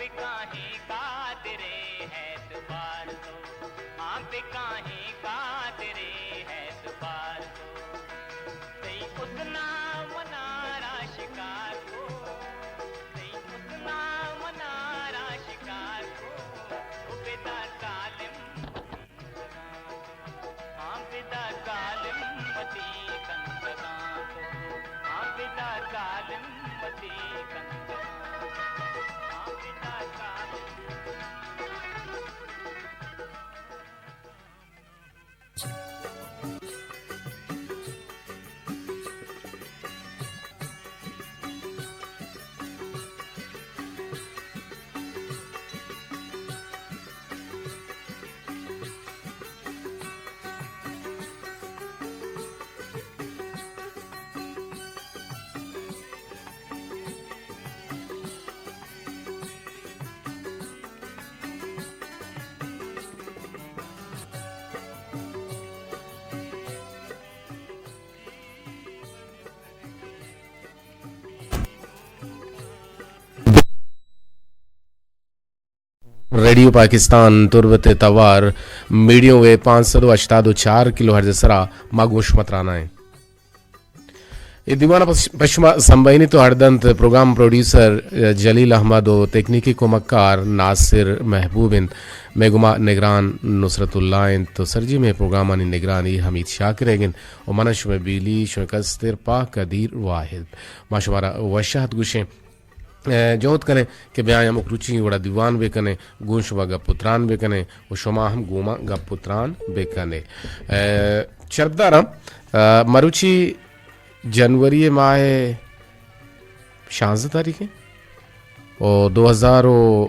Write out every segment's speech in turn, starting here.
بکاہیں قادرے اعتبار تو، ہاں بکاہیں قادرے اعتبار تو۔ تئی حسنا منارا شکار کو، تئی حسنا منارا شکار کو، او بدار ظالم آں بدار ظالم وتی کندگاں تو، آں بدار ظالم وتی کندگاں، آں بدار ظالم۔ ریڈیو پاکستان تربت ءِ توار میڈیم ویو پانچ سد و ہشتاد و چار کلو ہرٹز ءِ سرا ما گوں شما تران ایں۔ اے دیوان ءَ پش-، پشما سمبہینیت و ہڑدنت پروگرام پروڈیوسر جلیل احمد و تکنیکی کمکار ناصر محبوب انت۔ مئے گوما نگران نصرت اللہ انت و سرجمیں پروگرامانی نگرانی حمید شاکر ئیگ انت و من شمئے بیلی، شمئے کستر پہ قدیر واحد۔ ما شمارا وش آہت گوشیں۔ ء، جہد کنیں کہ بیائیں ہمک روچی وڑا دیوان بکنیں، گوں شما گپ و تران بکنیں و شما ہم گوں ما گپ و تران بکنے۔ ء، چرپداراں، ء، مروچی جنوری ماہ شانزدہ تاریخ ہے و دو ہزار و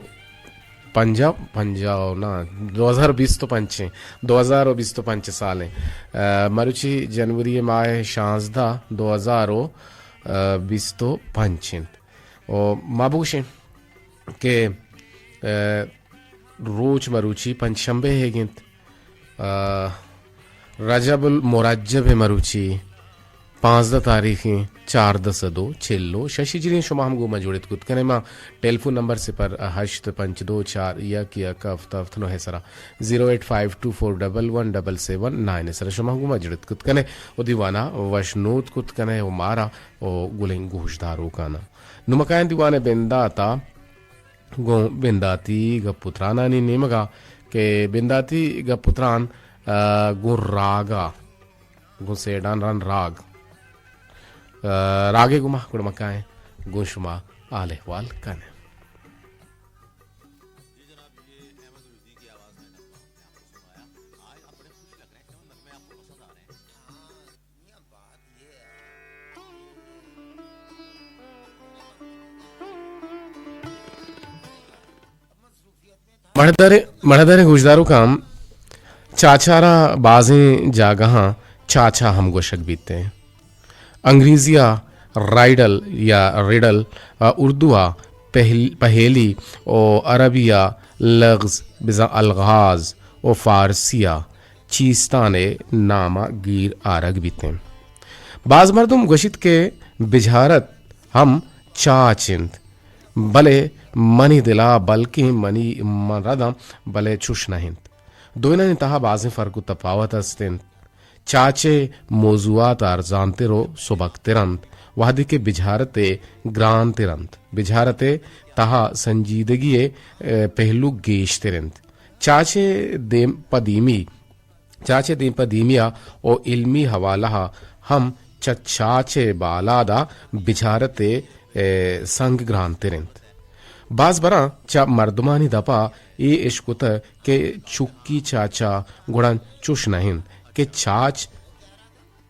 پنجاہ، پنجاہ نا، دو ہزار بیست و پنچ ہیں، دو ہزار و بیست و پنچ سال ہیں۔ ء، مروچی جنوری ماہ شانزدہ، دو ہزار و بیست و پنچ انت۔ و ما بگوشیں کہ، ء، روچ مروچی پنچ شنبہ ئیگ انت۔ ء، رجب المرجب مروچی پانزدہ تاریخ انت، چاردہ سد و چل و شش ہجری۔ شما ہم گوں ما جڑت کت کنے۔ ما ٹیلیفون نمبر صفر ہشت پنچ دو چار یک یک ہفت ہفت نو سرا، زیرو ایٹ فائیو ٹو فور ڈبل ون ڈبل سیون نائن سرا شما ہم گوں ما جڑت کت کنے و دیوانا وش نود کت کنے و مارا و گلیں گوشداروکانا۔ نوں ما کائیں دیوان ءِ بندات ءَ گوں بنداتی گپ و ترانانی نیمگ ءَ کہ بنداتی گپ و تران، ءَ، گوں راگ ءَ، گوں سیڈان رن راگ، ءَ، راگ ءِ گوما گڑا ما کائیں گوں شما حال احوال کنیں۔ مڑداریں، مڑداریں گوشداروکاں، چاچارا بازیں جاگہاں چاچا ہم گوشگ بیت۔ انگریزی ءَ رائڈل یا ریڈل، ءَ اردو ءَ پہل-، پہیلی و عربی ءَ لغز بزاں الغاز و فارسی ءَ چیستان ءِ نام ءَ گیر آرگ بیت انت۔ باز مردم گوشیت کہ بجارت ہم چاچ انت، بلے منی دل ءَ بلکیں منی من رداں، بلے چوش نہ انت۔ دوئینانی تہا بازیں فرق و تپاوت است انت۔ چاچ ءِ موضوعات ارزانتر و سبکتر انت، وہدے کہ بجارت ءِ گرانتر انت۔ بجارت ءِ تہا سنجیدگی ءِ، ءَ، پہلو گیشتر انت۔ چاچ ءِ دیم پہ دیمی چاچ ءِ دیم پہ دیمی ءَ و علمی حوالہ ءَ ہم چہ چاچ ءِ بالاد ءَ بجارت ءِ، ءَ، سنگ گرانتر انت۔ باز براں چہ مردمانی دپ ءَ اے اشکتہ کہ چکی چاچا گڑا چوش نہ انت کہ چاچ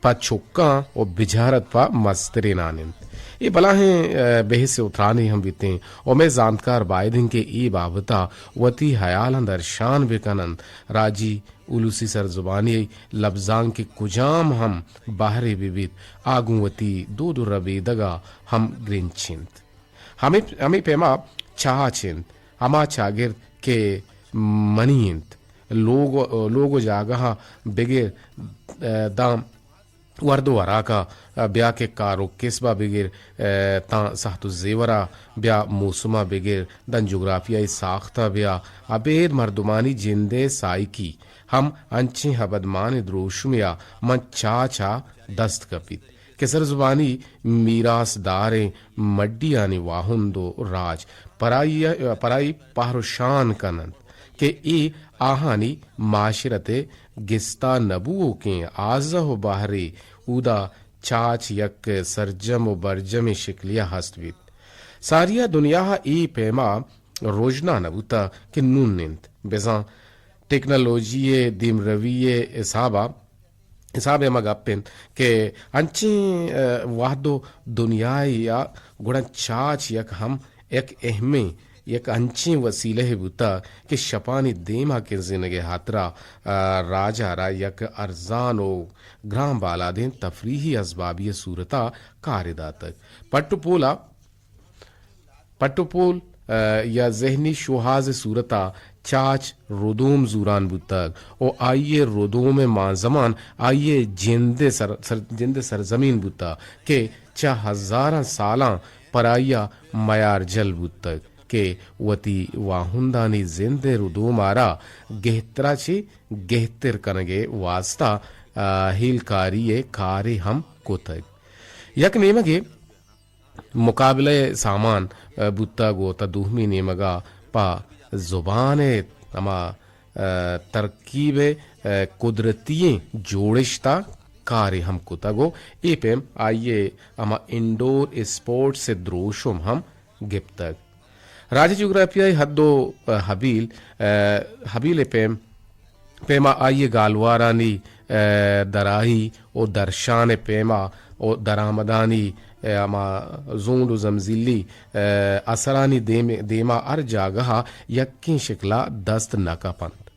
پہ چکاں و بجارت پہ مسترینان انت۔ اے بلاہیں، ءَ، بحث و ترانے ہم بیتیں و مئے زانتکار باید انت کہ اے بابت ءَ وتی حیالاں درشان بہ کن انت۔ راجی السی سرزبانی لبزانک ءِ کجام ہم بہرے بہ بیت، آ گوں وتی دود و ربیدگ ءَ ہم گرنچ انت۔ ہمے، ہمے پیما چاچ انت، ہما چاگرد کہ منی انت، لوگ، لوگ و جاگہاں بگر، ءَ، داں ورد و وراک ءَ بیا کہ کار و کسب ءَ بگر، ءَ، تاں ساہت و زیور ءَ بیا، موسم ءَ بگر، داں جغرافیائی ساخت ءَ بیا، ابید مردمانی جند ءِ سائیکی ہم انچیں ابدمانیں دروشمے ءَ ماں چاچ ءَ دست کپیت کہ سرزبانی میراث داریں مڈیانی واہند و راج پرائی، پرائی پہر و شان کن انت کہ اے آہانی معاشرت ءِ گستا نہ بوؤکیں آزہ و بہرے اودا چاچ یک سرجم و برجمیں شکلے ءَ ہست بیت۔ ساری ءَ دنیا ءَ اے پیما رژنا نہ بوتہ کہ نون انت۔ بزاں ٹیکنالوجی ءِ دیمروی ءِ حساب ءَ، حساب ءَ ہما گپ انت کہ انچیں، ءَ، وہد و دنیاے ءَ گڑا چاچ یک ہم یک اہمیں، یک انچیں وسیلہ بوتہ کہ شپانی دیم ءَ کنزینگ ءِ ہاترا، ءَ، راج ءَ را یک ارزان و گران بالادیں تفریحی ازبابی ءِ صورت ءَ کار ءَ داتگ۔ پٹ و پول ءَ، پٹ و پول، ءَ، یا ذہنی شوہاز ءِ صورت ءَ چاچ ردوم زوران بوتگ و آئی ءِ ردوم ءِ مانزمان آئی ءِ جند ءِ سر، سر، جند ءِ سرزمین بوتہ کہ چہ ہزاراں سالاں پرائی ءَ میارجل بوتگ کہ وتی واہندانی زند ءِ ردوم ءَ را گہترا چہ گہتر کنگ ءِ واستہ، ءَ، ہیلکاری ءِ کارے ہم کتگ۔ یک نیمگے مقابلہ ءِ سامان، ءَ، بوتگ و تا دومی نیمگ ءَ پہ زبان ءِ ہما، ءَ، ترکیب ءِ، ءَ، قدرتی ئیں جوڑشت ءَ کارے ہم کتگ و اے پیم آئی ءِ ہما انڈور اسپورٹس ءِ دروشم ہم گپتگ۔ راجی جغرافیائی حد و، ءَ، حبیل، ءَ، حبیل ءِ پیم، پیما آئی ءِ گالوارانی، ءَ، دراہی و درشان ءِ پیما و درآمدانی، ءَ، ہما زونڈ و زمزیلی، ءَ، اثرانی دیم، دیما ہر جاگہ ءَ یکیں شکل ءَ دست نہ کپ انت۔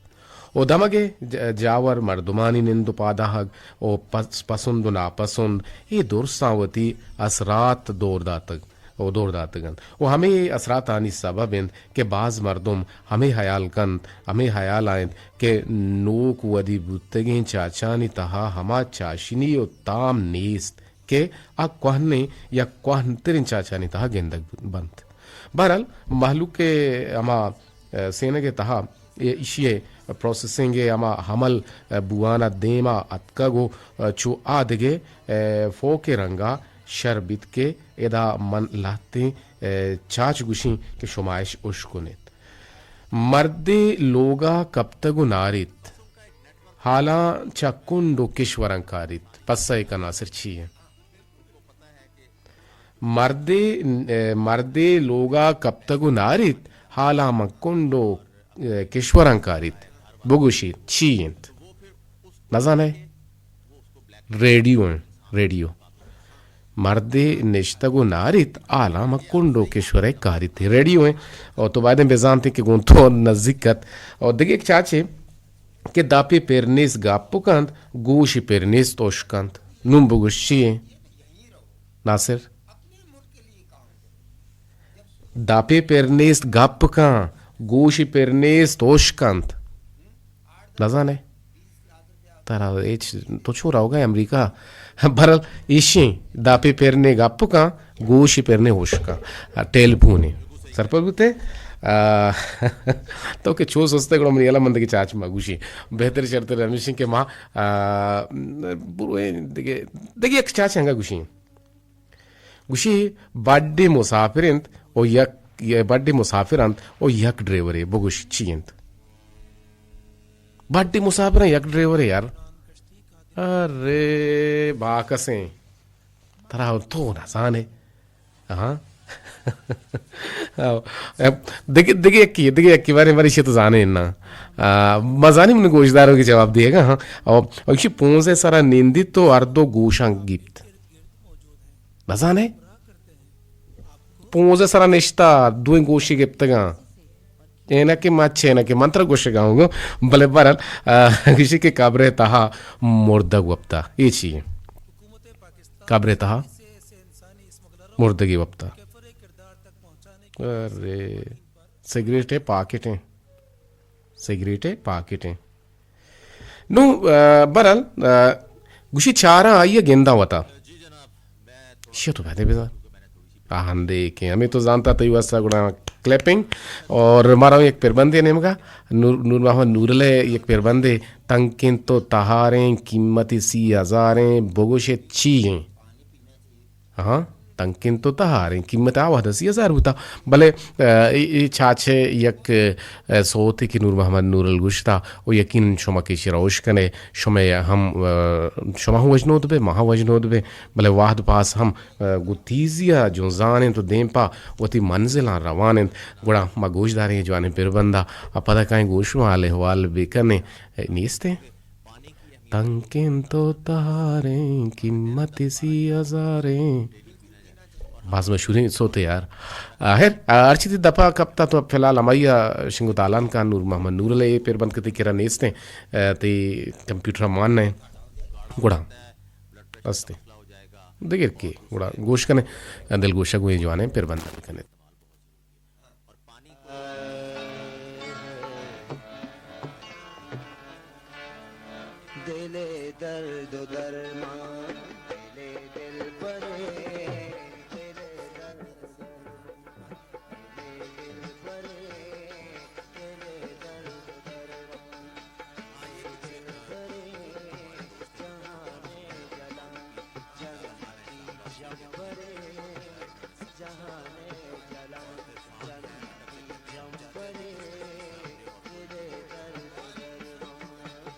و دمگ ءِ ج-، جاور مردمانی نند و پاداہگ و پس-، پسند و ناپسند، اے درساں وتی اثرات دور داتگ و دور داتگ انت و ہمے اثراتانی سبب انت کہ باز مردم ہمے ہیال کنت، ہمے ہیال ءَ انت کہ نوک ودی بوتگیں چاچانی تہا ہما چاشنی و تام نیست کہ آ کوہنیں یا کوہنتریں چاچانی تہا گندگ بنت۔ بہرحال، مہلوک ءِ ہما، ءَ، سینگ ءِ تہا اے، ایشی ءِ پروسیسنگ ءِ ہما عمل، ءَ، بوان ءَ دیم ءَ اتکگ و، ءَ، چو آ دگہ، ءَ، فوک ءِ رنگ ءَ شر بیت کہ ادا من لہتیں، ءَ، چاچ گوشیں کہ شما اش اشکن ایت۔ مردے لوگ ءَ کپتگ و ناریت، حالاں چہ کنڈ و کشوراں کاریت۔ پسہ ءَ کن ناصر چی انت؟ مردے، ءَ، مردے لوگ ءَ کپتگ و ناریت، حالاں من کنڈ و، ءَ، کشوراں کاریت۔ بگوشیت، چی انت؟ نزانئے؟ ریڈیو انت، ریڈیو۔ مردے نشتگ و ناریت، حالاں من کنڈ و کشور ءَ کاریت۔ ریڈیو انت۔ و تو باید بزانتے کہ گوں تو نزیک ات۔ و دگہ یک چاچے کہ دپے پر نیست گپ کنت، گوشی پر نیست اشکنت۔ نون بگوش چی انت؟ ناصر؟ دپے پر نیست گپ کن، گوشی پر نیست اشکنت۔ نزانے؟ ترا ہچ، تو چو روگا امریکہ؟ برل ایشیں، دپے پر نے گپ کن، گوشی پر نے اشکن۔ ٹیلیفون۔ سرپد بوتے؟ آ، تو کہ چو سستے گڑا منی یلا من دگہ چاچ ما گوشی۔ بہتر شرتر ہمیشیں کہ ما، آ، برو دگہ، دگہ یک چاچ انگا گوشی۔ گوشی، بڈے مسافر انت و یک، بڈے مسافر انت و یک ڈرائیورے۔ بگوش، چی انت؟ بڈے مسافر انت، یک ڈرائیورے یار۔ ارے، باکسیں۔ ترا تو نزانے۔ ہاں۔ دگہ، دگہ یکی، دگہ یکی بارے مری شی تو زانے نا۔ آ، ما زانی من گوشداروں کہ جواب دیے گا، ہاں۔ او، او، ایشی پونزے سرا نندی تو ہر دو گوشاں گیپت۔ بزانے؟ پونزے سرا نشتا، دوئیں گوشی گپتگاں۔ اینکہ ما چینکہ من ترا گوشگا ہوں گو، بلے بہرحال، آ، گوشی کہ قبر تہا مردگ وپتا۔ اے چی ہے؟ قبر تہا مردگی وپتا۔ ارے، سگریٹ ہے، پاکٹ ہے۔ سگریٹ ءِ پاکٹ ایں۔ نوں، آ، بہرحال، آ، گوشی چاراں آئی ءَ گنداں وتا۔ شی تو بہتے بزان۔ آہندے کہ ہمیں تو زانتا تئی واسطہ گڑا کلیپنگ۔ اور مارا یک پربندے نیمگا، نور، نور محمد نورل ءِ یک پربندے، تنکیں تو تہاریں، قیمت سی ہزاریں، بگوش چی ایں؟ ہاں، تنکیں تو تہاریں، قیمت آ وہد سی ہزار بوتا۔ بلے، آ، اے، اے چاچ ءِ یک، آ، سوتے کہ نور محمد نورل گوشتا، و یقیناً شما کہ چی روش کنے، شما ہم، آ، شما ہم وجنود بے، ما ہم وجنود بے، بلے وہد پاس ہم، آ، گوں تیزی ءَ جنزان انت و دیم پہ وتی منزلاں روان انت۔ گڑا ما گوش داریں جوانیں پربند ءَ، آ پدا کائیں گوں شما حال احوال بکنیں۔ اے نیست ایں؟ تنکیں تو تہاریں، قیمت سی ہزاریں۔ باز مشہوریں سوتے یار۔ آ، خیر، آ، ہرچی تئی دپا کپتا تو فی الحال ہمائی ءَ شنگ و تالان کن۔ نور محمد نورل ءِ اے پربند کہ تئی کرا نیست ایں، آ، تئی کمپیوٹر ءَ مان نہ ایں۔ گڑا است ایں۔ دگر کہ گڑا گوش کنے، دلگوشگ و اے جوانیں پربند بکنے۔ دل ءِ درد و درمان، دل ءِ دلبرے، دل ءِ درد و درمان، دل ءِ دلبرے، دل ءِ درد و درمان، دلبرے، جہان ءِ جلان، جنتی جمبرے، جہان ءِ جلان، جنتی جمبرے، دل ءِ درد و درمان۔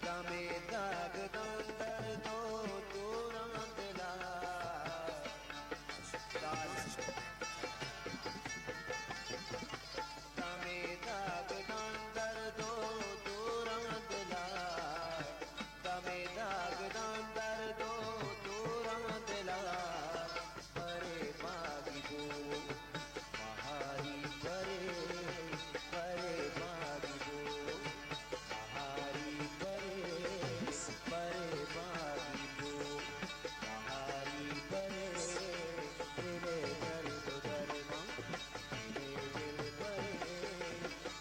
دمے داگ داں درد و دوراں دل ءَ۔ دمے داگ داں درد و دوراں دل ءَ۔ دمے داگ داں درد و دوراں دل ءَ۔ برے باگی بو، بہاری برے، برے باگی بو، بہاری برے، برے باگی بو، بہاری برے، دل ءِ درد و درمان، دل ءِ دلبرے،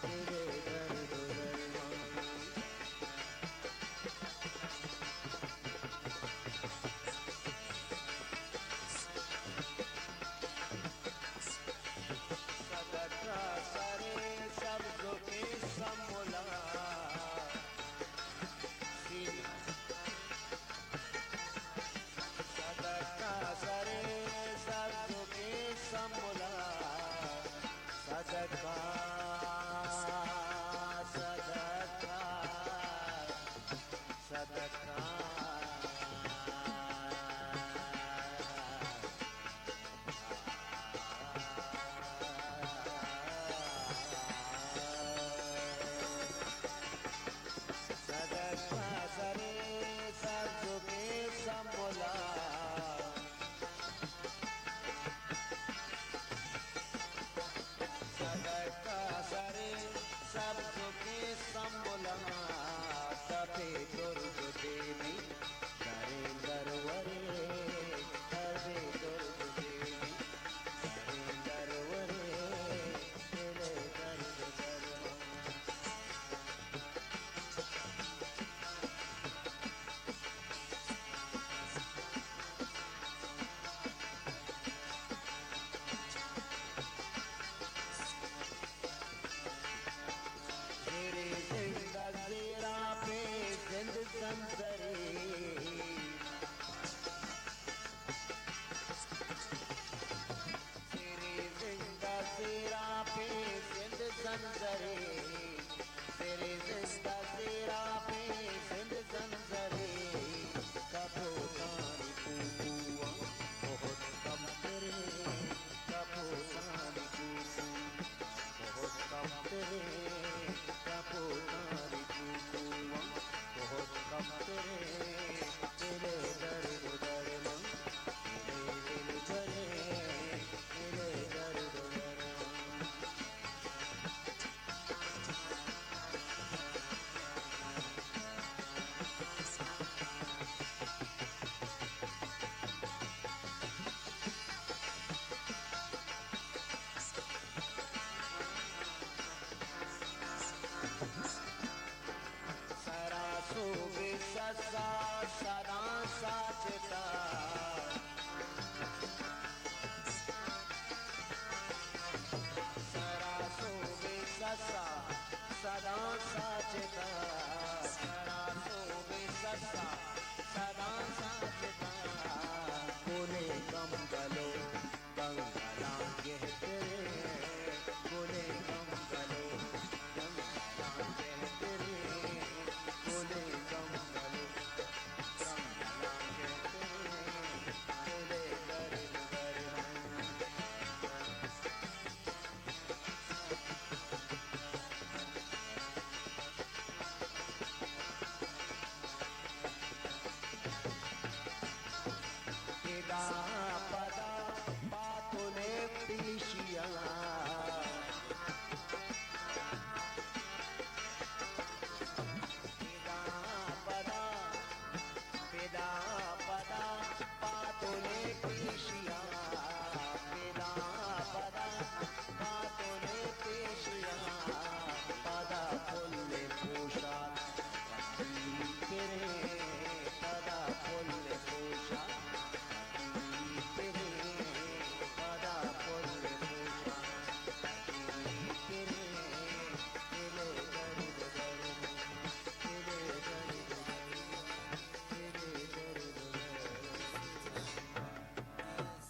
دل ءِ درد و درمان۔ سبزکیں سمبلاں دپے درد دیمی، دریں درورے، دپے درد دیمی، دریں درورے، دل ءِ درد درمان۔ زیرے زند ءَ زیراں پہ زند زنزرے۔ زیرے زند ءَ زیراں پہ زند زنزرے۔ زیرے زند ءَ زیراں پہ زند زنزرے۔ کپوتانی کوکواں بہت کمتریں، کپوتانی کوکواں بہت کمتریں، کپوتانی کوکواں بہت کمتریں۔ دل ءِ درد و درمان، دل ءِ دلبرے، دل ءِ درد و درمان۔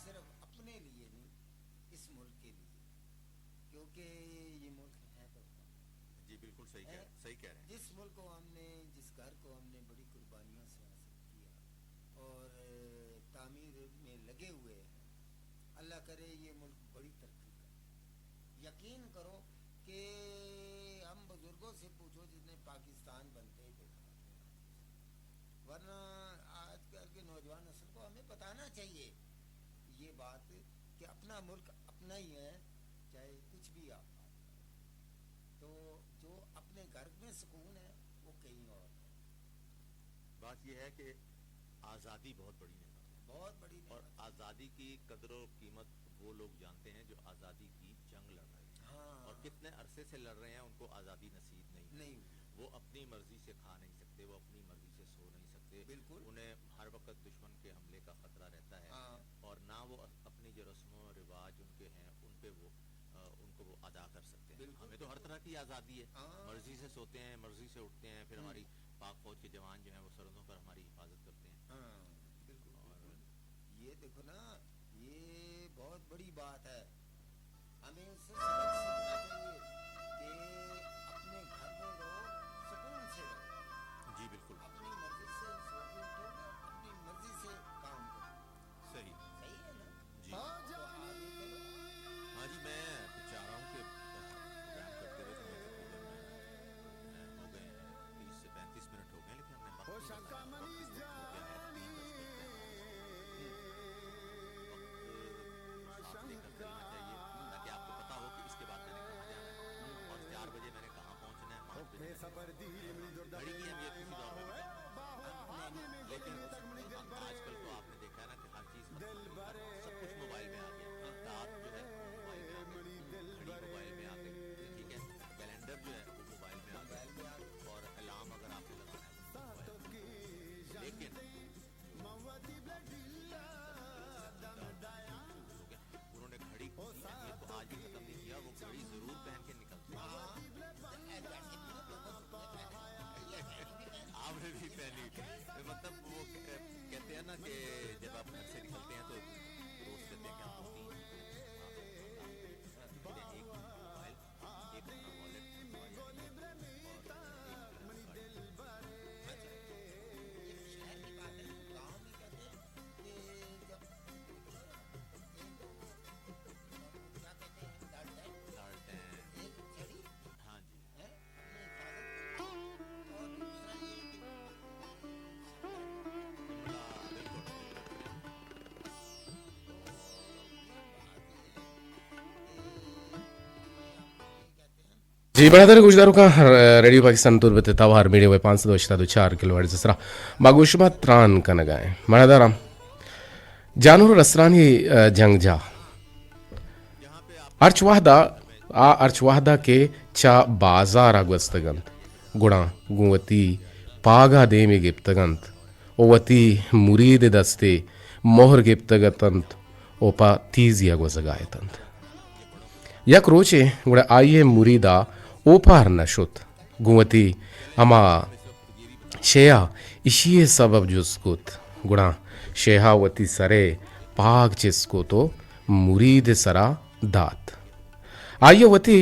صرف اپنے لیے نہیں، اس ملک کے لیے، کیونکہ یہ ملک ہے تو ہمارا۔ جی، بالکل صحیح کہہ، ہیں؟ صحیح کہہ رہے ہیں۔ جس ملک کو ہم نے، جس گھر کو ہم نے بڑی قربانیوں سے حاصل کیا اور تعمیر میں لگے ہوئے ہیں، اللہ کرے یہ ملک بڑی ترقی کرے۔ یقین کرو کہ ہم بزرگوں سے پوچھو جس نے پاکستان بنتے ہی دیکھا، ورنہ آج کل کے نوجوان نسل کو ہمیں بتانا چاہیے یہ بات کہ اپنا ملک اپنا ہی ہے، چاہے کچھ بھی آپ بات کریں۔ تو جو اپنے گھر میں سکون ہے، وہ کہیں اور ہے۔ بات یہ ہے کہ آزادی بہت بڑی نعمت ہے۔ بہت بڑی اور نعمت ہے۔ آزادی کی قدر و قیمت وہ لوگ جانتے ہیں جو آزادی کی جنگ لڑ رہے ہیں۔ ہاں۔ اور کتنے عرصے سے لڑ رہے ہیں، ان کو آزادی نصیب نہیں ہوئی۔ نہیں ہوئی۔ وہ اپنی مرضی سے کھا نہیں سکتے، وہ اپنی مرضی سے سو نہیں سکتے۔ بالکل۔ انہیں ہر وقت دشمن کے حملے کا خطرہ رہتا ہے۔ ہاں۔ اور نہ وہ اپنی جو رسم و رواج ان کے ہیں، ان پہ وہ، آ، ان کو وہ ادا کر سکتے ہیں۔ بالکل، ہمیں تو ہر بالکل۔ طرح کی آزادی ہے۔ ہاں۔ مرضی سے سوتے ہیں، مرضی سے اٹھتے ہیں، پھر ہوں۔ ہماری پاک فوج کے جوان جو ہیں، وہ سرحدوں پر ہماری حفاظت کرتے ہیں۔ ہاں، بالکل، اور بالکل۔ یہ دیکھو نا، یہ بہت بڑی بات ہے۔ ہمیں اس سے سبق سیکھنا چاہیے کہ اپنے گھر میں رہو، سکون سے رہو۔ جی، بالکل۔ اپنی مرضی سے سو کے اٹھو گے، اپنی مرضی سے کام کرو۔ صحیح۔ صحیح ہے نا؟ جی۔ تو آگے چلو۔ ہاں جی، میں چاہ رہا ہوں کہ پروگرام کرتے ہوئے تو میں تقریباً، اے، ہو گئے ہیں تیس سے پینتیس منٹ ہو گئے، لیکن ہم نے وقت نہیں بتایا۔ وقت اس وقت ہو گیا ہے تین بج کر پینتیس منٹ۔ وقت ساتھ لے کر چلنا چاہیے، تاکہ آپ کو پتا ہو کہ اس کے بعد میں نے کہاں جانا ہے اور چار بجے میں نے کہاں پہنچنا ہے، پانچ بجے میں نے کہاں جانا ہے۔ گھڑی کی اہمیت کسی دور میں بھی کم نہیں۔ لیکن آج کل تو آپ نے دیکھا ہے نا کہ ہر چیز ختم ہو گئی ہے، سب کچھ موبائل میں آ گیا۔ رات جو ہے، وہ موبائل میں آ گئی، گھڑی موبائل میں آ گئی، ٹھیک ہے، کیلنڈر جو ہے، وہ موبائل میں آ گیا، اور الارم اگر آپ نے لگانا ہے، وہ موبائل میں آ گیا۔ لیکن انہوں نے گھڑی کی اہمیت کو آج بھی ختم نہیں کیا، وہ گھڑی ضرور پہن کے نکلتے ہیں۔ آپ نے بھی پہنی۔ مطلب، وہ کہ-، کہتے ہیں نا کہ جب آپ گھر سے نکلتے ہیں تو دوست کہتے ہیں کہ آپ دو تین چیزیں، ایک موبائل، ایک اپنا والٹ، اور ایک کریڈٹ کارڈ۔ اچھا، یہ شہر کی بات ہے، گاؤں میں کہتے ہیں کہ جب کیا کہتے ہیں، لڑ جائے، لڑ جائے۔ ایک چھڑی، ہاں جی۔ ہیں؟ اپنی حفاظت کرو۔ اور دوسرا یہ کہ حملہ، بالکل۔ جی، برادر گوشداروکاں، ریڈیو پاکستان تربت توار میڈیم ویو پانچ سد و ہشتاد و چار کلو ہرٹز سرا ما گوشما تران کنگا ایں۔ برادراں، جانور و رسترانی، ء، جنگ جاہ۔ ہرچ وہدا، آ ہرچ وہدا کہ چہ بازارا گوستگ انت، گڑا گوں وتی پاگا دیمی گپتگ انت و وتی مرید دستے مہر گپتگ اتنت و پہ تیزیا گوزگا اتنت۔ یک روچے گڑا آئی مریدا اوپار نہ شت۔ گوں وتی ہما شے ءَ ایشی ءِ سبب جست کت، گڑا شے ءَ وتی سر ءِ پاگ چست کت ءُ مرید ءِ سرا دات۔ آئی ءَ وتی،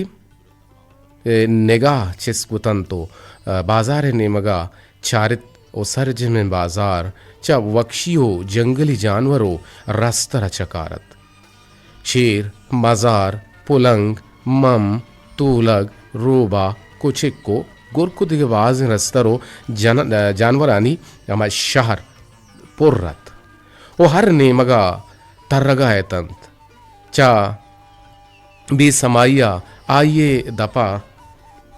اے، نگاہ چست کتنت ءُ، اے، بازار ءِ نیمگ ءَ چارت ءُ سرجمیں بازار چہ وکشی ءُ جنگلی جانور ءُ رستر ءَ چکار ات۔ شیر، مزار، پلنگ، مم، تولگ، روباہ، کچک ءُ گرک ءُ دگہ بازیں رستر ءُ جن-، جانورانی ہما شہر پر ات ءُ ہر نیمگ ءَ ترگ ءَ اتنت۔ چہ بے سمائی ءَ آئی ءِ دپ ءَ،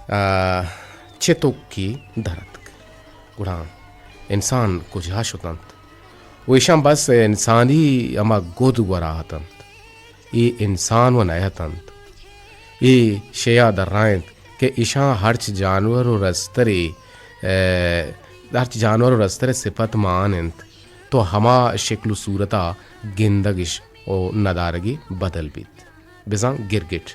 آ، چتوکے در اتک۔ گڑا انسان کجا شتنت؟ ءُ ایشاں بس انسانی ہما گد گورا اتنت۔ اے انسان وَ نہ اتنت۔ اے شے ءَ درائینت کہ ایشاں ہرچ جانور ءُ رسترے، اے، ہرچ جانور ءُ رسترے صفت مان انت، تو ہما شکل ءُ صورت ءَ گندگ اش ءُ ندارگی بدل بیت۔ بزاں گرگٹ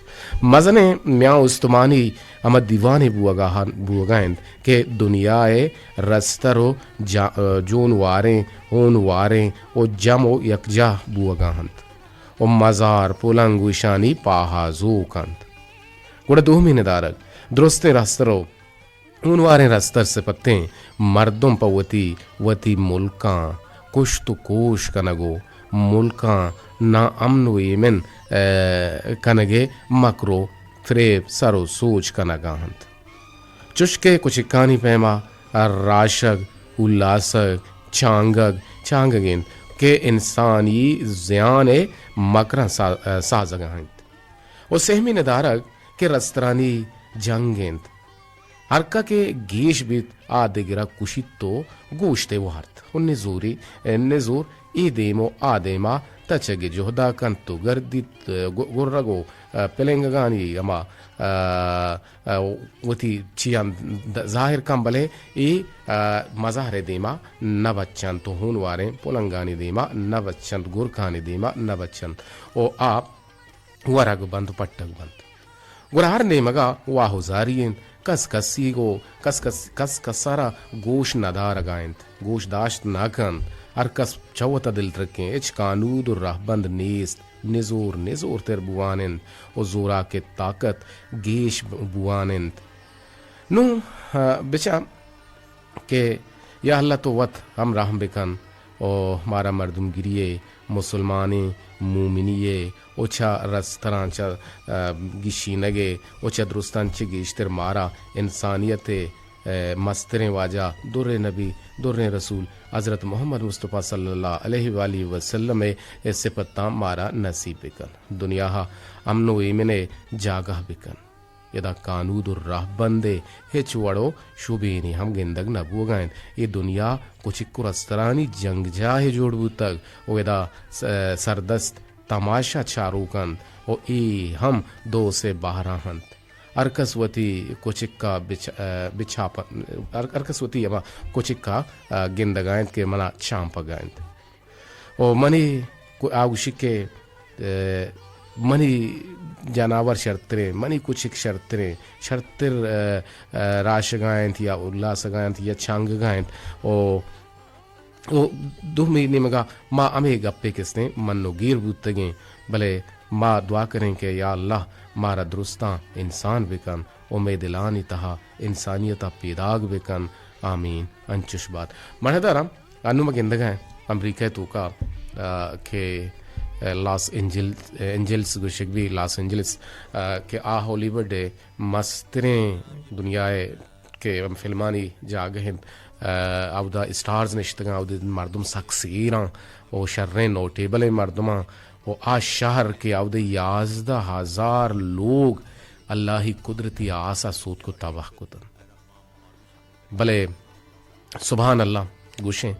مزنیں میان استمانی ہما دیوانے بوگا ہن-، بوگا انت کہ دنیا ءِ رستر ءُ جا-، جونواریں، ہونواریں ءُ جم ءُ یکجاہ بوگا انت ءُ مزار، پلنگ ءُ ایشانی پاہازوک انت۔ گڑا دومی ندارگ، درستیں رستر ءُ ہونواریں رستر سپتیں مردم پہ وتی، وتی ملکاں کشت ءُ کوش کنگ ءُ ملکاں ناامن ءُ ایمن، اے، کنگ ءِ مکر ءُ فریب سر ءُ سوج کنگا انت۔ چشکہ کچکانی پیما راشگ، اولاسگ، چانگگ، چانگگ انت کہ انسانی زیان ءِ مکراں سا-، سازگا انت۔ ءُ سہمی ندارگ کہ رسترانی جنگ انت۔ ہرکا کہ گیش بیت، آ دگرا کشیت ءُ گوشت ءَ وارت ءُ نزوری، نزور اے دیم ءُ آ دیما تچگ ءِ جہدا کنت ءُ گردیت، گ-، گرگ ءُ پلنگگانی ہما، آ، آ، وتی چیاں د-، ظاہر کن، بلے اے، آ، مزار ءِ دیما نہ بچنت ءُ ہونواریں پلنگانی دیما نہ بچنت، گرکانی دیما نہ بچنت ءُ آ ورگ بنت ءُ پٹگ بنت۔ گڑا ہر نیمگا واہ ءُ زاری انت، کس کسیگ ءُ کس کس، کس کسارا گوش ندارگا انت، گوش داشت نہ کنت۔ ہر کس چہ وتا دلترکیں، ہچ کانود ءُ رہبند نیست، نزور نزورتر بوان انت ءُ زوراک ءِ طاقت گیش بوان انت۔ نوں، آ، بچار کہ یا اللہ تو وت ہم رحم بکن ءُ مارا مردمگری ءِ، مسلمانیں، مومنی ءِ ءُ چہ رستراں چہ، آ، گیشینگ ءِ ءُ چہ درستاں چہ گیشتر مارا انسانیت ءِ، آ، مستریں واجہ، دریں نبی، دریں رسول حضرت محمد مصطفی صلی اللہ علیہ وآلہ وسلم ءِ، ءِ صفتاں مارا نصیب بکن۔ دنیا ءَ امن ءُ ایمن ءِ جاگہ بکن۔ ادا کانود ءُ رہبند ءِ ہچ وڑ ءُ شبینے ہم گندگ نہ بوگا انت۔ اے دنیا کچک ءُ رسترانی جنگجاہے جوڑ بوتگ ءُ ادا س-، سردست تماشا چاروک انت ءُ اے ہم دو سے بہرا انت۔ ہر کس وتی کچک ءَ بچ-، بچاپ-، ہر، ہر کس وتی ہما کچک ءَ گندگا انت کہ منا چانپگا انت۔ ءُ منی کو-، آ گوشی کہ، اے، منی جناور شرتریں، منی کچک شرتریں، شرتر، اے، اے، راشگا انت یا الاسگا انت یا چانگگا انت۔ ءُ، ءُ دومی نیمگا ما ہمے گپے کستیں من ءُ گیر بوتگیں، بلے ما دعا کنیں کہ یا اللہ مارا درستاں انسان بکن ءُ مئے دلانی تہا انسانیت ءَ پیداگ بکن۔ آمین۔ انچش بات۔ مڑداراں، انوں ما گندگ ءَ ایں امریکہ ءِ توکا، آ، کہ، آ، لاس اینجل-، اینجلس گوشگ بی، لاس اینجلس، آ، کہ آ ہالی ووڈ ءِ مستریں دنیا ءِ کہ فلمانی جاگہ انت، آ، اودا اسٹارز نشتگاں، اودا مردم سک سیراں ءُ شریں نوٹیبلیں مردماں ءُ آ شہر کہ اودا یازدہ ہزار لوگ اللہی قدرتی آسا سوتک ءُ تباہ کتنت۔ بلے سبحان اللہ گوشیں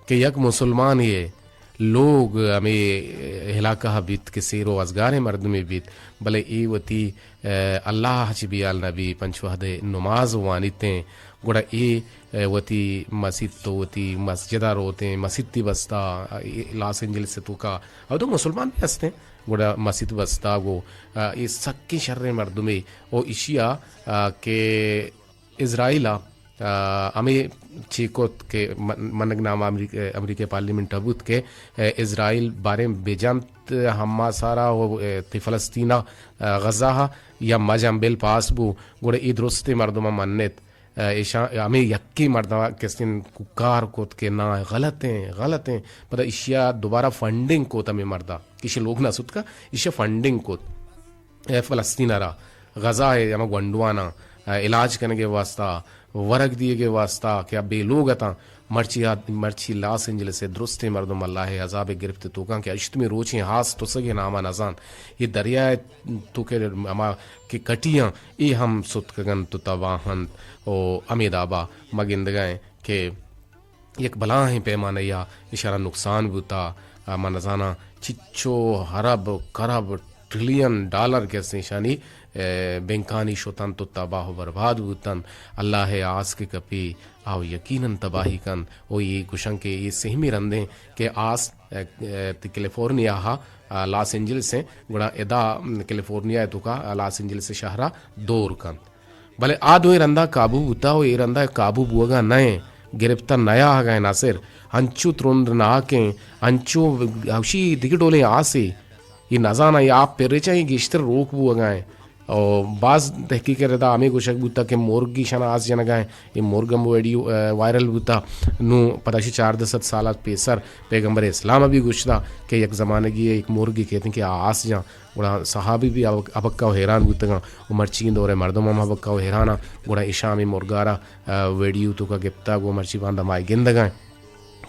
کہ یک مسلمانے ءِ لوگ ہمے علاقہ ءَ بیت کہ سیر ءُ وزگاریں مردمے بیت، بلے اے وتی، اے، اللہ ءَ چہ بیال نہ بی، پنچ وہد ءِ نماز وانیتیں، گڑا اے، اے، وتی مسیت ءُ وتی مسجد ءَ روتیں، مسیتی بستہ، اے، لاس اینجلس ءِ توکا، اودو مسلمان بھی ہستیں، گڑا مسیت بستہ گو، اے، اے سکیں شریں مردمے، او ایشی ءَ، اے، کہ اسرائیل ءَ، آ، ہمے چی کت کہ من-، منگ نام امریک-، امریکہ پارلیمنٹ ءَ بوت کہ، اے، اسرائیل باریں بجنت حماس ءَ را و، اے، تئی فلسطین ءَ، آ، غزہ ءَ یا مجن بل پاس بو، گڑا اے درستیں مردم ءَ منت۔ آ، ایشاں ہمے یکیں مردم ءَ کسین کوکار کت کہ نا، غلط ہیں، غلط ہیں۔ پدا ایشی ءَ دوبارہ فنڈنگ کت ہمے مرد ءَ، کہ ایشی لوگ نہ ستکا، ایشی ءَ فنڈنگ کت۔ اے فلسطین ءَ را، غزہ ءِ ہما گونڈواناں، اے، علاج کنگ ءِ واسطہ، ورگ دیگ ءِ واسطہ کہ آ بے لوگ اتاں، مرچی آ، مرچی لاس اینجلس ءِ درستیں مردم اللہ ءِ عذاب ءِ گرفت ءِ توکاں کہ ہشتمی روچیں آس تسگ ءِ نام ءَ نزان۔ اے دریا ءِ توک ءَ ہما کہ کٹیاں، اے ہم ستکگ انت و تباہ انت و ہمے دابا ما گندگ ءَ ایں کہ یک بلاہیں پیمانہ یا اشارا نقصان بوتا، آ، من نزاناں چچو ارب، کرب، ٹریلین ڈالر کہ است ایشانی، اے، بینکانی شتنت و تباہ و برباد بوتنت۔ اللہ ءِ آس کہ کپی، آ یقیناً تباہی کنت۔ و اے گوشن کہ اے سہمی رندیں کہ آس، اے، اے، کیلیفورنیا ہا، آ، لاس اینجلس ہیں، گڑا ادا کیلیفورنیا توکا، آ، لاس اینجلس شہرا دور کنت۔ بلے آ دوئیں رندا قابو بوتا و اے رندا قابو بوگا نہ ایں، گرپتہ نیاہگا ایں ناصر۔ انچو ترند ناکیں، انچو ہوشی دگہ ڈولیں آسے۔ اے نزاناں اے آپ پریچا ایں گیشتر روک بوگا ایں۔ او باز تحقیق ردا ہمیں گوشگ بوتا کہ مرگی شنا آس جنگا ایں۔ اے مرگ ہم ویڈیو، اے، وائرل بوتا۔ نوں پدا شی چاردہ سد سال پیسر پیغمبر اسلام بھی گوشتا کہ یک زمانگی یک مرگی کہتے کہ آ آس جان۔ گڑا صحابی بھی ابک-، ابکہ و حیران بوتگاں و مرچی دور ءِ مردم ہم ابکہ و حیران آں۔ گڑا ایشاں ہمے مرگارا، آ، ویڈیو توکا گپتگ و مرچی باندا مائی گندگاں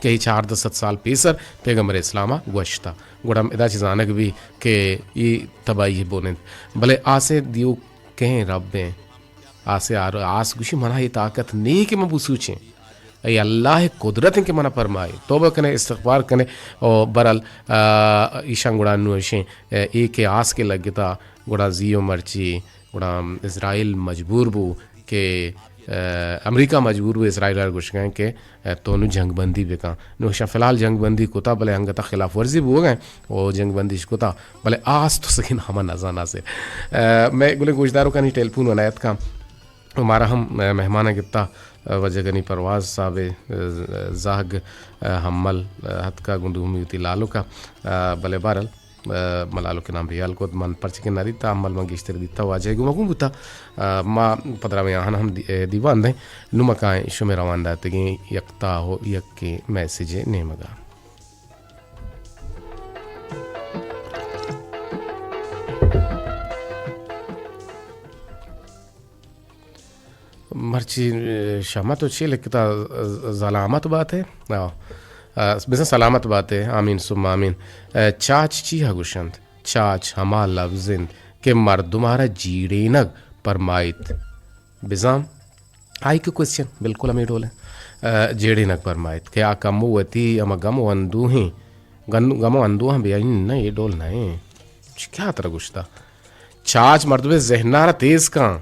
کہ اے چاردہ سد سال پیسر پیغمبر اسلام ءَ گوشتا۔ گڑا ادا چہ زانگ بی کہ اے تباہی بن انت۔ بلے آسے دیو کہیں رب ہیں۔ آسے آر-، آس گوشی منا اے طاقت نہیں کہ من بسوچیں۔ اے اللہ ءِ قدرت انت کہ منا پرمائے۔ توبہ کنے، استغفار کنے، او برحال، آ، ایشاں گڑا نو ایشیں، اے، اے کہ آس کہ لگتا، گڑا زی و مرچی، گڑا اسرائیل مجبور بو کہ، اے، امریکہ مجبور بو اسرائیل ءَ گوشگا کہ، اے، تو نو جنگ بندی بکن۔ نو ایشاں فی الحال جنگ بندی کتا، بلے انگتا خلاف ورزی بوگا او جنگ بندیش کتا، بلے آس تو سکین ہما نزانا سے۔ اے، میں گلے گوشدارو کنی ٹیلیفون و نیت کن۔ و مارا ہم، اے، مہمان ءَ گپتا، اے، واجہ غنی پرواز صاحب، اے، زہگ، اے، ہمل، اے، ہتکا گوں دومی وتی لالک ءَ، اے، بلے بہرحال، اے، من لالک ءِ نام بیال کت، من پرچکے نہ دیتا، ہمل من گیشتر دیتا، واجہ گوں مگوں بوتا، اے، ما پدرا میں آہن ہم دی-، اے، دیوان دیں، نمکائیں شمے روان داتگیں یک تاہ و یکیں میسج نیمگا۔ مرچی، اے، شمع تو چی لکھتا، ز-، زلامت بات ہے؟ آ، آ، بزن سلامت بات ہے، آمین ثم آمین۔ اے، چاچ چی ہا گوشنت؟ چاچ ہما لفظ انت کہ مردم آرا جیڑینگ پرمائیت۔ بزاں آئی کہ کوسچن بالکل ہمے ڈول انت۔ اے، جیڑینگ پرمائیت کہ آ کمو وتی ہما گم و اندوہیں، گن-، گم و اندوہاں بیائین نہ، اے ڈول نہ ایں۔ چ-، کیا ترا گوشتا؟ چاچ مردمے ذہنارا تیز کن۔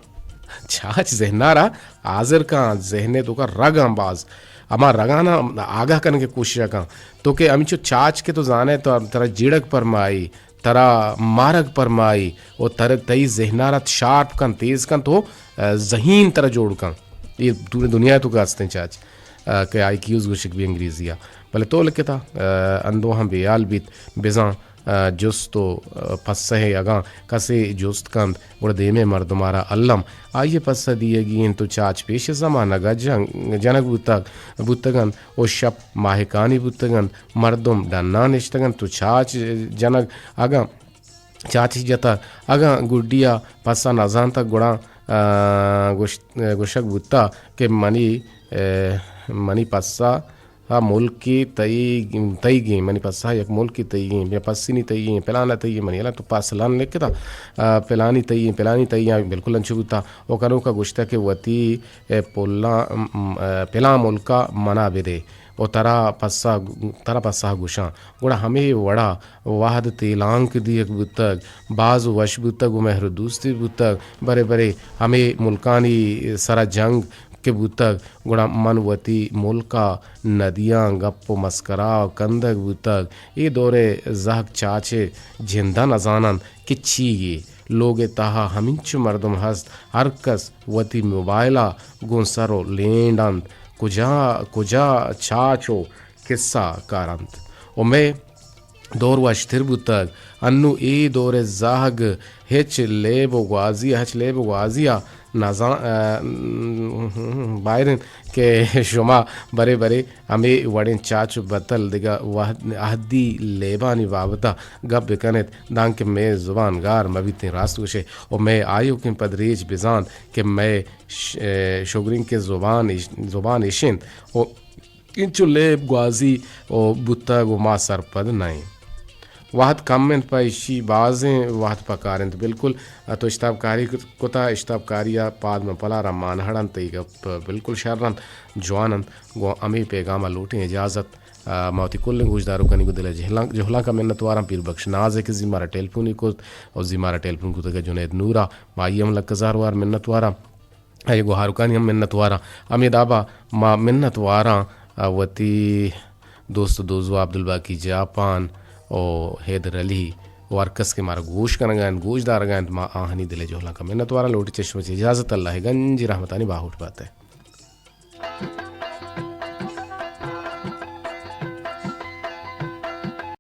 چاچ ذہنارا حاضر کن، ذہنے توکا رگاں باز۔ ہما رگانا آگاہ کنگے کوشش کن۔ تو کہ ہمینچو چاچ کہ تو زانے تو ترا جیڑگ پرمائی، ترا مارگ پرمائی، و تر-، تئی ذہنارا شارپ کن، تیز کن، تو، اے، ذہین ترا جوڑ کن۔ اے دور دنیا توکا ہستیں چاچ، اے، کہ آئی کیوز گوشگ بی انگریزیا۔ بلے تو لکھتا، اے، اندوہاں بیال بیت، بزاں، اے، جست و، اے، پسہ اگاں کسے جست کنت، گڑا دیمے مردمارا الم آئی پسہ دیگی انت و چاچ پیش زمانگا جنگ، جنگ بوتگ، بوتگ انت و شپ ماہکانی بوتگ انت، مردم ڈنان نشتگ انت و چاچ جنگ اگاں چاچی جتگ، اگاں گڈیا پسہ نزانتگ، گڑا، آ، گوشت-، گوشگ بوتگ کہ منی، اے، منی پسہ ء ملکی تئی، تئیگیں، منی پسہ ء یک ملکی تئیگیں، یا پسنی تئیگیں، پلانا تئیگیں، منی الان تو پس لن لکھتا، آ، پلانی تئیگیں، پلانی تئیگیں، بالکل انچو بوتا۔ و کنوکا گوشتہ کہ وتی، اے، پلاں، م، م، اے، پلاں ملکا منا بدے۔ و ترا پسہ، ترا پسہ گوشاں۔ گڑا ہمے وڑا وہد تیلانک دیگ بوتگ، باز وش بوتگ و مہر و دوستی بوتگ۔ برے برے ہمے ملکانی سرا جنگ کہ بوتگ، گڑا من وتی ملکا ندیاں گپ و مسکرا کندگ بوتگ۔ اے دورے زہگ چاچے جندا نزاننت کہ چی یے۔ لوگ ءِ تہا ہمینچو مردم ہست، ہر کس وتی موبائل ءَ گوں سر ءُ لینڈ انت، کجا، کجا چاچ ءُ کسہ کار انت۔ ءُ مئے دور وشتر بوتگ۔ انوں اے دور ءِ زہگ ہچ لیب ءُ گوازی ءَ، ہچ لیب ءُ گوازی ءَ نزان، ءَ، باید انت کہ شما برے برے ہمے وڑیں چاچ ءُ بتل دگہ وہد، اہدی لیبانی بابت ءَ گپ بہ کن ات، دانکہ مئے زبان گار مہ بیتیں۔ راست گوش ئے، ءُ مئے آیوکیں پدریچ بزانت کہ مئے ش-، ءَ، شگرینکیں زبان اش-، زبان اش انت ءُ انچو لیب گوازی ءُ بوتگ ءُ ما سرپد نہ ایں۔ وہد کم انت، پہ ایشی بازیں وہد پکار انت۔ بالکل، ءَ، تو اشتاپ کاری کت-، کتا، اشتاپ کاری ءَ پاد من پلار ءَ مان ہڑ انت، اے گپ بالکل شر انت، جوان انت۔ گوں ہمے پیغام ءَ لوٹیں اجازت۔ ءَ، ما وتی کلیں گوشداروکانی گوں دل ءِ جہلاں-، جہلانک ءَ منتواراں۔ پیر بخش ناز ءَ کہ زی مارا ٹیلیفون کت ءُ زی مارا ٹیلیفون کتگ ءَ جنید نور ءَ، ما آئی ءَ ہم لک ہزار وار منتواراں۔ آئی ءِ گوہاروکانی ہم منتواراں۔ ہمے داب ءَ ما منتواراں، ءَ، وتی دوست ءُ دوزواہ عبدالباقی جاپان ءُ حیدر علی ءُ ہر کس کہ مارا گوش کنگ ءَ انت، گوش دارگ ءَ انت، ما آہانی دل ءِ جہلانک ءَ منتواراں۔ لوٹیں چہ شما چہ اجازت، اللہ ءِ گنجیں رحمتانی باہوٹ بات ئے۔